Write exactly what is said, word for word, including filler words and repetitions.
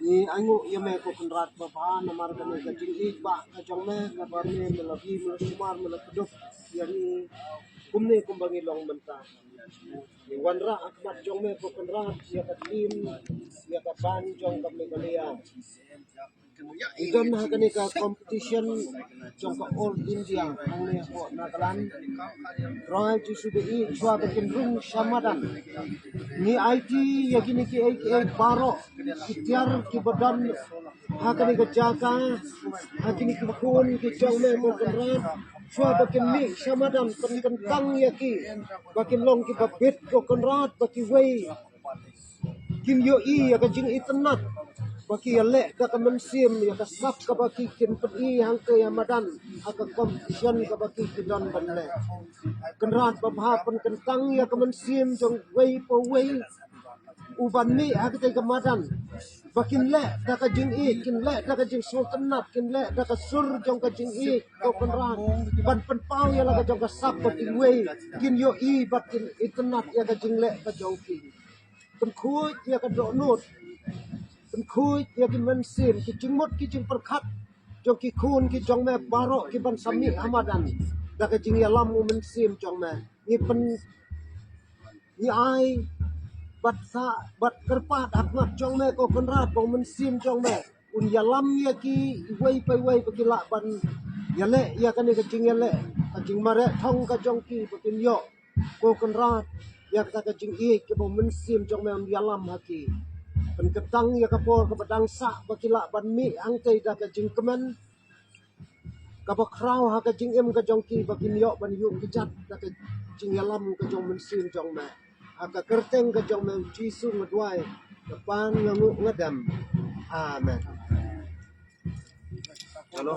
Ngi ainguh ïa me ko Kynrad babha namar kane ka jingïeit ba ka jong me kaba me me la bi me la sumar me la kdup ïa ngi kumne kumba ngi long mynta. Ngi wanrah ha khmat jong me ko Kynrad ïa ka team ïa ka band jong ka Meghalaya. Ngi don ha kane ka competition jong ka All India hangne hapoh Nagaland. Trai Jisu ba i chwa ba kin rung sha madan. Ngi aiti ïa kine kiei kiei baroh ki tiar kiba don ha kane ka jaka ha kine ki khun ki jong me ko Kynrad. Chwa ba kin mih sha madan pynkyntang ïa ki ba kin long kiba bit ko Kynrad ba kiwei kin ïohi ïa ka jingitynnat ba ki ïaleh da ka mynsiem ïa ka sap kaba ki kin pyni hangta ïa madan ha ka competition kaba ki ki don ban leh. Kynrad babha pynkyntang ïa ka mynsiem jong uwei pa uwei uban mih ha katei ka madan ba kin leh da ka jingïeit kin leh da ka jingsngewtynnat kin leh da ka sur jong ka jingïeit ko Kynrad ban pynpaw ïa la ka jong ka sap ba kiwei kin ïohi bad kin itynnat ïa ka jingleh ka jong ki. Pynkhuid ïa ka dohnud pynkhuid ïa ki mynsiem ki jingmut ki jingpyrkhat jong ki khun ki jong me baroh kiban sa mih ha madan da ka jingïalam u mynsiem jong me. Ngi pyn ngi ai bad sa bad kyrpad ha khmat jong me ko Kynrad ba u mynsiem jong me un ïalam ïa ki iwei pa iwei ba ki lah ban ïaleh ïa kane ka jingïaleh ka jingmareh thong ka jong ki ba kin ïoh ko Kynrad ïa kata ka jingïeit kaba u mynsiem jong me un ïalam ha ki. Pynkyntang ïa ka por kaba dang sah ba ki lah ban mih hangtei da ka jingkmen kaba khraw ha ka jingim ka jong ki ba kin ïoh ban ïuh kjat da ka jingïalam ka jong u mynsiem jong me. Ha ka kyrteng ka jong me u Jisu nga duwai nga pan nga nguh nga dem. Amen. Hello.